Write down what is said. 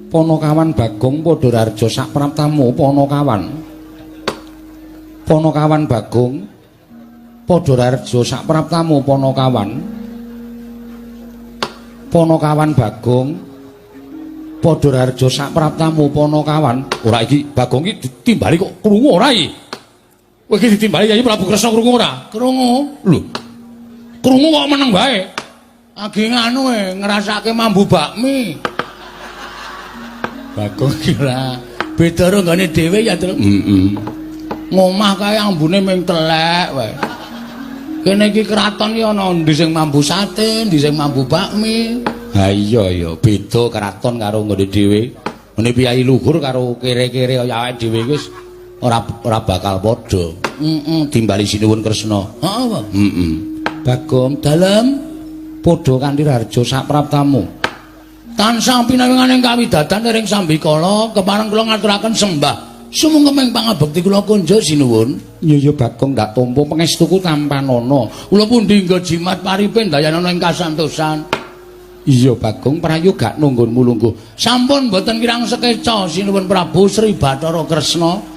Panakawan Bagong padha raharja sak praptamu Panakawan. Panakawan Bagong padha raharja sak praptamu Panakawan. Panakawan Bagong padha raharja sak praptamu Panakawan. Ora iki Bagong iki ditimbali kok krungu ora iki? Kowe iki ditimbali Yayi Prabu Kresna krungu ora? Krungu. Lho. Krungu kok meneng wae. Agi nganu e ngrasake mambu bakmi. Bagong kira beda karo nggone dhewe ya, Tru. Heeh. Ngomah kae ambune ming telek wae. Kene iki kraton iki ana ndi sing mambu sate, ndi sing mambu bakmi. Ha iya ya, beda kraton karo nggone dhewe. Ngene piyayi luhur karo kere-kere kaya awake dhewe wis ora ora bakal padha. Heeh, timbali sinuwun Kresna. Heeh, apa? Heeh. Bagong dalem padha kanthi raharja sak praptamu. Tansah pinawinganing kawidadan ring sambikala kepareng kula ngaturaken sembah sumungkeming pangabekti kula kunja sinuwun. Iya ya Bagong ndak tampa pangestuku tampanana. Kula pundi nggo jimat paripe ndayanana ing kasantosan. Iya Bagong prayoga nunggunmu lungguh. Sampun mboten kirang sekeca sinuwun Prabu Sri Bathara Kresna.